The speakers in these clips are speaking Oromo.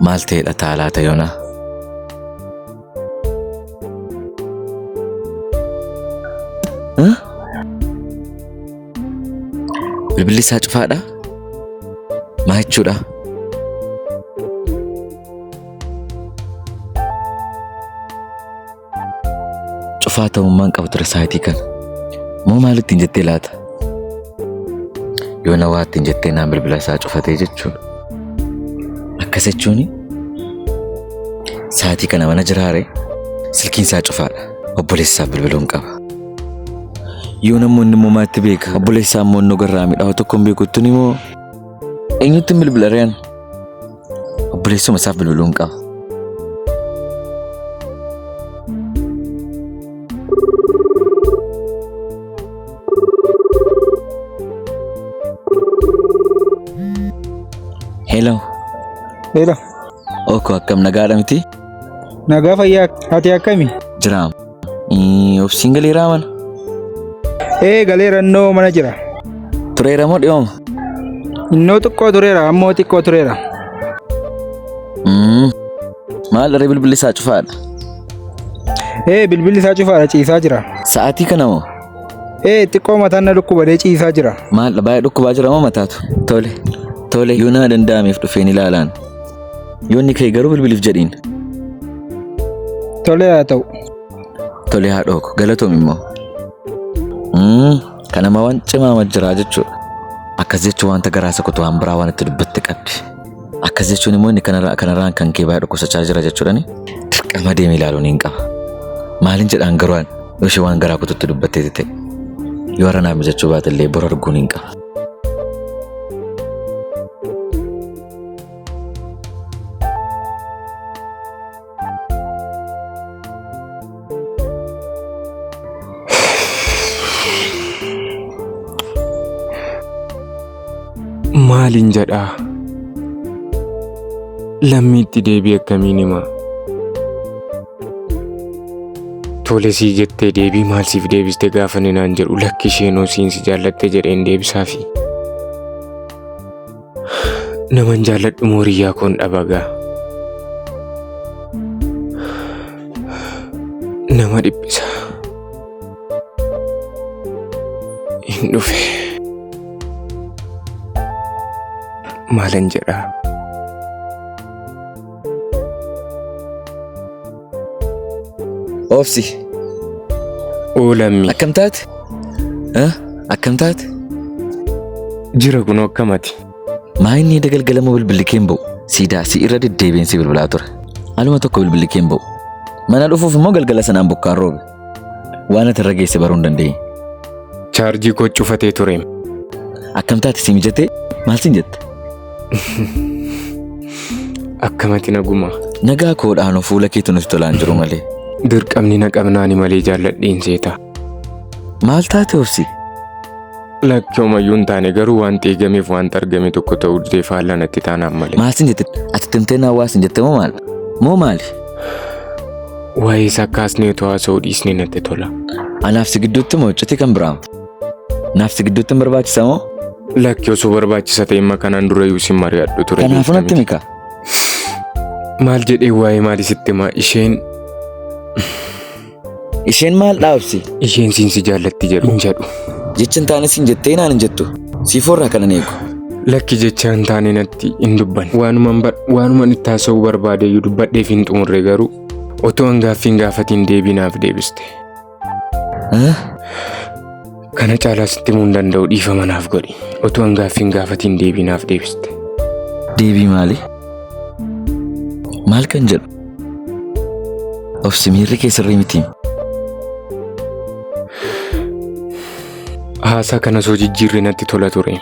Maal ta'eedha ta'a laata yoona? Bilbilli isaa cufaadha? Maa jechuudha? Cufaa ta'ummaan qaba ture sa'aatii kana. Moo maal ittiin jettee laata? Yoona waa ittiin jettee naan bilbila isaa cufatee jechuudha. Akkas jechuun sa'aatii kana mana jiraare silkiin isaa cufaadha. Obboleessa isaaf bilbiluun qaba. Yoona immoo inni immoo maatti beeka? Obboleessa isaa immoo inni garraamidha. Waa tokko hin beekuttu immoo eenyutti hin bilbila reen? Obboleessuma isaaf bilbiluun qaba. Hello. Hello. Oko akkam nagaadha miti? Nagaa fayyaa ati akkami? Jiraam. Obsiin galeeraa mana? Ee galeera innoo mana jira. Tureera moo dhiyooma? Innoo xiqqoo tureera ammoo xiqqoo tureera. Maal dharee bilbilli isaa cufaadha? Ee bilbilli isaa cufaadha ciisaa jira. Sa'aatii kana moo? Ee xiqqoo mataan na dhukkubadee ciisaa jira. Maal baay'ee dhukkubaa jira moo mataatu? Tole. Tole yoo naa danda'ameef dhufeen ilaalaan. Yoo inni ka'e garuu bilbiliif jedhiin. Tole haa ta'u. Tole haa dhooku galatoomi immoo. Kanama waan cimaa jiraa jechuudha. Akkas jechuun wanta garaa isa kutu waan biraa waan itti dubbatte qabdi. Akkas jechuun immoo inni kanarraan kan kee baay'ee dhukkubsachaa jira jechuudhani dirqama deemee ilaaluun hin qaba. Maalin jedhaan garuu ani yoo ishee waan garaa kututti dubbattee ta'e yoo har'a naaf mijachuu baate illee bor arguun hin qaba. Maalin jedhaa? Lammiitti deebii akkamiin himaa? Tole sii jettee deebii maal siif deebiste gaafa inni naan jedhu lakki isheenoo siin si jaallatte jedheen deebisaafi. Naman jaalladhu moo hiriyyaa koon dhaba gaa. Nama dhiphisa. Hin dhufe. Maalan jedhaa? Obsi. Oo lammii. Akkam taate? Akkam taate? Jira kunoo akkamati. Maa inni edda galgalama bilbilli kee hin ba'u. Siidaa si irra deddeebiin si bilbilaa ture. Aluma tokko bilbilli kee hin ba'u. Mana dhufuuf immoo galgala sanaan bokkaan roobe. Waan ati irra geesse baruu hin dandeenye. Chaarjii koo cufatee ture. Akkam taate si mijatee maal siin jette? Akkamati naguma. Nagaa koodhaanoo fuula keetu nuti tolaan jiru malee. Dirqamni na qabnaani malee jaalladheen seeta. Maal taate obsi? Lakki homayyuu hin taane garuu wanti eegameef wanta argame tokko ta'uu didee faallaa natti taanaan malee. Maal siin jette? Ati timtee naa waa siin jette moo maal? Moo maali? Waa'ee isaa kaasnee otoo haasa'uu dhiisnee natti tola. Anaaf si gidduutti moo iccitii kan biraa? Naaf si gidduutti hin barbaachisa moo? Lakki osoo barbaachisa ta'e imma kanaan durayyuu sin mari'adhu ture. Kanaafuu natti beekta mika. miti. Maal jedhee waa'ee maalii sitti himaa? Isheen Isheen maal dhaabsi? Isheen siin si jaallatti jedhu hin jedhu. Jecha hin taane siin jettee naan hin jettu. Siifoorraa kanan eegu. Lakki jecha hin taane natti hin dubbanne. Waanuman waanuman itti haasa'uu barbaade iyyuu dubbadheef hin xumurre garuu otoo an gaaffii hin gaafatiin deebii naaf deebiste. Kana caalaa sitti himuu hin danda'u dhiifama naaf godhi. Otoo an gaaffii hin gaafatiin deebii naaf deebiste. Deebii maali? Maal kan jedhu? Obsi miirri kee sirrii miti. Haasaa kana osoo jijjiirre natti tola ture.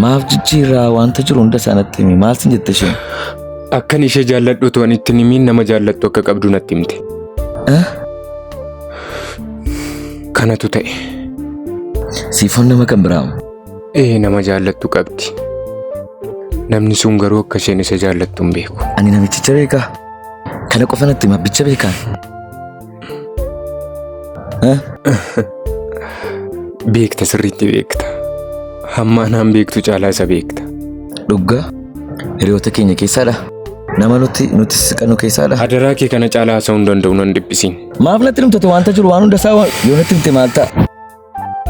Maaf jijjiirraa wanta jiru hunda isaa natti himi. Maal sin jette isheen? Akkan ishee jaalladhu otoo ani itti hin himiin nama jaallattu akka qabdu natti himte. Kanatu ta'e. Siifoon nama kan biraa moo? Ee nama jaallattu qabdi. Namni sun garuu akka isheen isa jaallattu hin beeku. Ani namichicha beekaa? Kana qofa natti hima abbicha beekaa? Beekta sirriitti beekta. Hamma anaan beektu caalaa isa beekta. Dhugaa hiriyoota keenya keessaadha. Nama nuti nuti siqannu keessaadha. Adaraa kee kana caalaa haasa'uu hin danda'u nan dhiphisiin. Maaf natti himtatu wanta jiru waan hunda isaa yoo natti himte maal ta'a?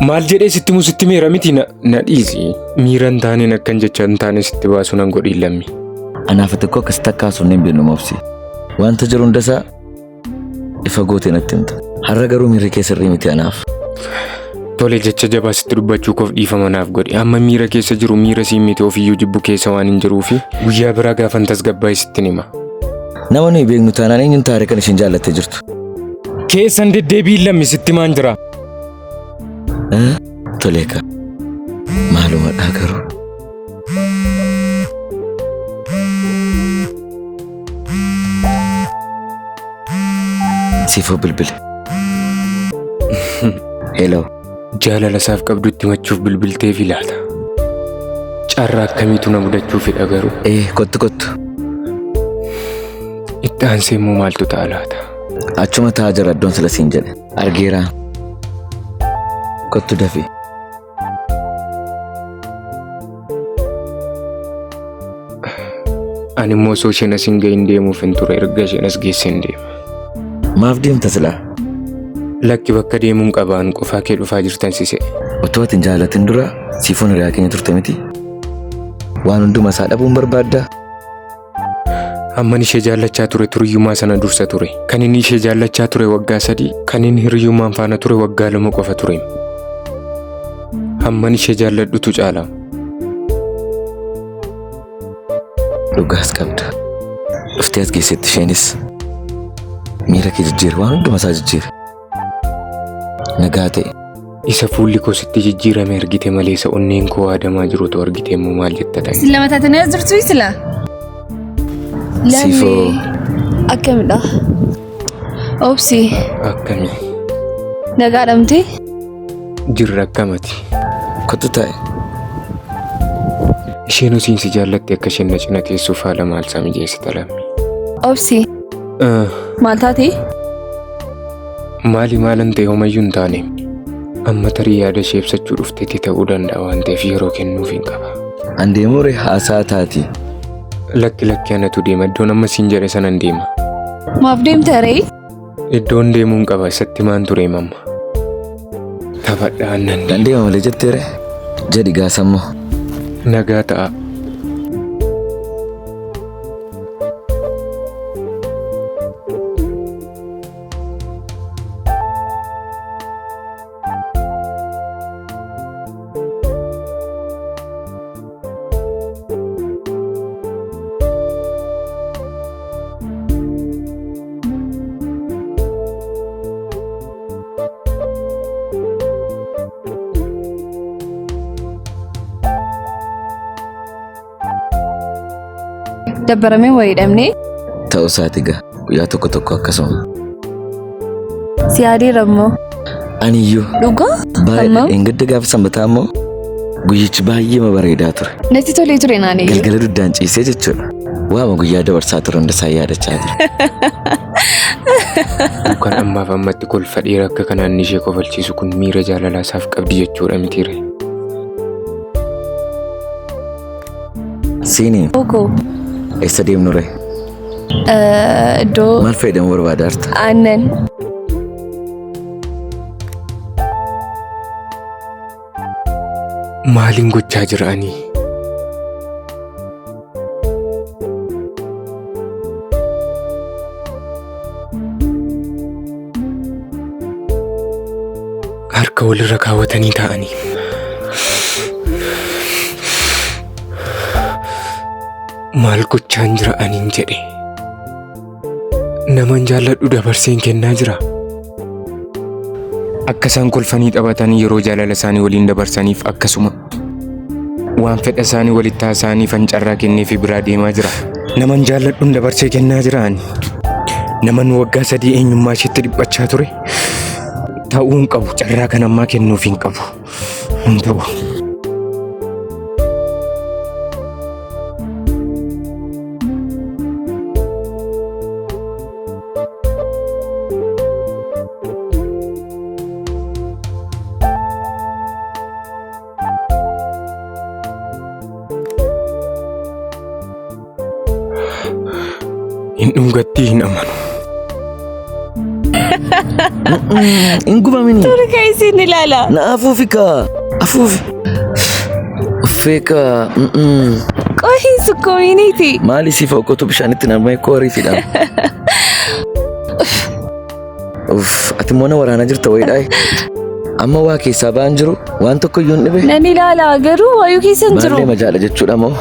Maal jedhee sitti himu sitti meera miti na na dhiisi. Miira hin taaneen akkan jecha hin taane sitti baasu nan godhiin lammi. Anaaf ati akkoo akkasitti akka haasofne hin beeknu moobsi. Wanta jiru hunda isaa ifa gootee natti himta. Har'a garuu miirri kee sirrii miti anaaf. Tole jecha jabaa sitti dubbachuu koof dhiifama naaf godhi. Amma miira keessa jiru miira siin miti ofiyyuu jibbu keessa waan hin jiruufi guyyaa biraa gaafan tasgabbaa'e sittin hima. Nama nuyi beeknu taanaan eenyuun taaree kan isheen jaallattee jirtu? Keessan deddeebiin lammi sitti himaan jira. Tolee kaa. Maalumadhaa garuu. Siifoo bilbile. Hello. Jaalala isaaf qabdu itti himachuuf bilbilteefi laata? Carraa akkamiitu na mudachuu fedha garuu? Ee kottu kottu. Itti aansee immoo maaltu ta'a laata? Achuma taa'aa jira iddoon sila siin jedhe. Argeeraa. Kottu dafi. Ani immoo osoo isheen as hin gahin deemuuf hin ture erga isheen as geesse hin deema. Maaf deemta silaa? Lakki bakka deemuun qaba an qofaa kee dhufaa jirtan si se'e. Otoo ati hin jaalatin dura siifoon hiriyaa keenya turte miti. Waan hunduma isaa dhabuun barbaaddaa? Hamman ishee jaallachaa ture turiyyummaa sana dursa ture. Kan inni ishee jaallachaa ture waggaa 3, kan inni hiriyyummaan faana ture waggaa 2 qofa ture. Hamman ishee jaalladhutu caala. Dhugaas qabda. Dhuftee as geessetti isheenis miira kee jijjiire waan hunduma isaa jijjiire. Nagaa ta'e. Isa fuulli koo sitti jijjiirame argite malee isa onneen koo waadamaa jiru utuu argitee immoo maal jetta ta'e? Isin lama taatanii as jirtu sila? Siifoo. Lammii akkamidha? Obsi Akkami? nagaadha miti? Jirra akkamati? Kottu taa'e. Isheen osiin si jaallatte akka isheen na cina teessuuf haala maal isaa mijeessita lammi? Obsi maal taate? Maali maalan ta'e homayyuu hin taane. Amma tarii yaada ishee ibsachuu dhufteetti ta'uu danda'a waan ta'eef yeroo kennuuf hin qaba. An deemuure haasaa taati. Lakki lakki anatu deema iddoon amma siin jedhe sanan deema. Maaf deemta ree? Iddoon deemuun qaba isatti maan tureem amma. Taphadhaa annan Nan deema. deema malee jetteere. Jedhi gaasammoo. Nagaa ta'a. Dabbaramee wayii dhabnee. Ta'uu isaati gaa guyyaa tokko tokko akkasuma. Si yaadeera immoo. Aniyyuu Dhugaa? baay'ee Hammam? dheengadda gaafa sanbataa immoo guyyichi baay'ee bareedaa ture. Natti tolee ture naani. Galgala duddaan ciisee jechuudha. Waama guyyaa dabarsaa ture hunda isaa yaadachaa ture. Duukaan ammaaf ammatti kolfa dhiira akka kanaan inni ishee kofalchiisu kun miira jaalalaa isaaf qabdi jechuudha mitiire. Siiniin Koo. eessa deemnu ree? Iddoo Maal fayyadamuu barbaadaa jirta? aannan. Maaliin gochaa jira ani? Harka walirra kaawwatanii taa'anii. Maal gochaan jira aniin jedhe. Naman jaalladhu dabarseen kennaa jira. Akka isaan kolfanii taphatanii yeroo jaalala isaanii waliin dabarsaniif akkasuma waan fedha isaanii walitti haasa'aniif an carraa kenneefi biraa deemaa jira. Naman jaalladhun dabarsee kennaa jira ani. Naman waggaa 3 eenyummaa isheetti dhiphachaa ture ta'uu hin qabu. Carraa kan ammaa kennuuf hin qabu. Hin ta'u. Hin dhungattii hin amanu. Hin gubamini. Turi isin ilaala. Na afuufi kaa. Afuufi. Uffee kaa. Qoy hin sukkuuminiiti. Maali siif okkottu bishaanitti nam'ee koo ariitiidhaan. Uff, ati immoo na waraanaa jirta wayiidhaa. Amma waa keessaa ba'an jiru waan tokko iyyuu hin dhibe. Nan ilaala garuu waayuu keessa hin jiru. Maallee majaala jechuudha moo?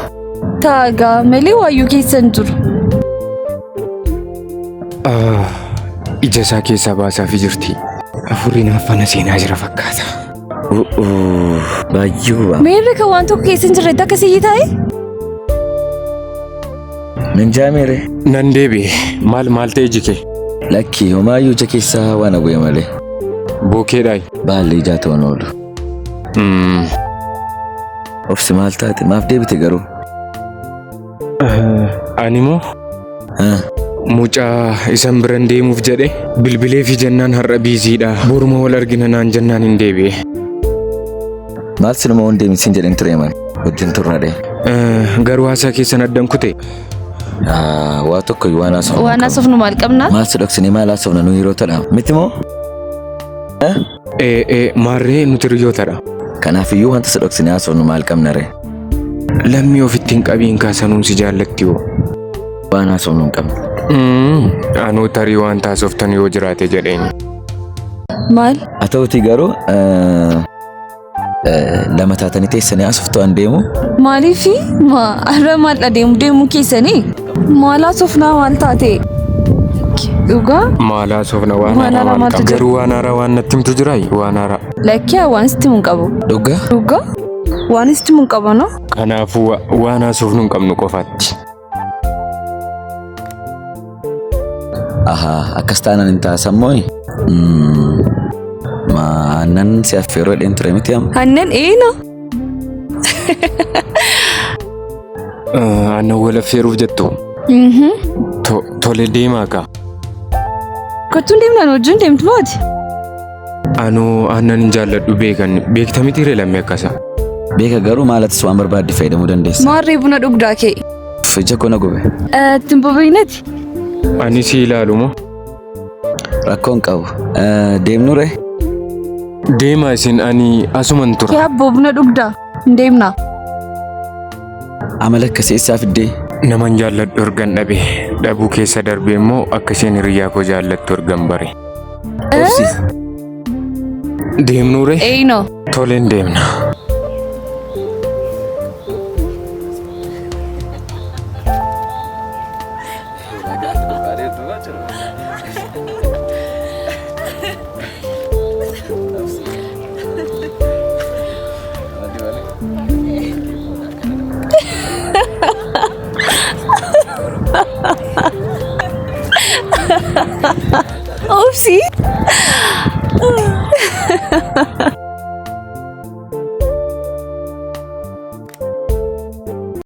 Taagaa malee waayuu keessa hin jiru. Ah, Ija isaa keessaa baasaafii jirti. Hafuurri naaffana seenaa jira fakkaata. Baay'ee guba. Meerre kan waan tokko keessa hin jirretti akka siyyii taa'e? Nan jaameere. Nan deebi'e. Maal maal ta'e iji kee? Lakki homaayyuu ija keessaa waan bu'e malee. Bookeedhaayi. Baalli ijaa ta'uun oolu. Obsi maal taate maaf deebite garuu? Ani moo mucaa isan biran deemuuf jedhe bilbilee fi jennaan har'a biiziidha. Boruma wal argina naan jennaan hin deebi'e. Maal sinuma waan deemisiin jedheen ture man wajjin turra dhee. Garuu haasaa keessan addan kute. Waa tokko waan haasofnu. Waan haasofnu maal qabna? Maal si dhoksinee maal haasofna nu hiriyootadha. Miti moo? Maarree nuti hiriyootadha. Kanaafiyyuu wanta si dhoksinee haasofnu maal qabna ree? Lammii ofitti hin qabiin kaasanuun si jaallatti hoo. Waan haasofnu hin qabnu. Anuu tarii waan taasoftan yoo jiraate jedheen. Maal? Haa ta'utii garuu lama taatanii teessanii haasoftu an deemu. Maaliifi ma har'a maal adeemu deemuu keessanii? Maal haasofnaa maal taate? Dhugaa? Maal haasofna waan Waan haaraa haaraa maal maaltu qaba? jira? Garuu waan haaraa waan natti himtu jiraayi? Waan haaraa. Lakkii waan sitti himu hin qabu. Dhugaa? Dhugaa? Waan sitti himu hin qabu no? Kanaafuu waan haasofnu hin qabnu qofaatti. Ahaa akkas taanaan hin taasammoo. Ma aannan si affeeruu jedheen ture miti amma. Aannan eena? Aannan wal affeeruuf jettu? Tole deemaa kaa. Kottuun deemnaan wajjin deemtu maati? Anoo aannan hin jaalladhu beekan beekta miti ree lammii akkasa. Beeka garuu maalatis waan barbaadde fayyadamuu dandeessa. Maarree buna dhugdaa kee. Ija koo na gube. Ittiin bobeeynati. Ani si ilaalu moo? Rakkoo hin qabu. Deemnu ree? Deemaa isin ani asuman tura. Kee abboo buna dhugdaa. Hin deemnaa. Amala akkasii eessaa fiddee? Naman jaalladhu ergan dhabe dhabuu keessa darbee immoo akka isheen hiriyyaa koo jaallattu ergan bare. Obsi. Deemnuu ree? Eeyino. Toleen deemna. Obsi.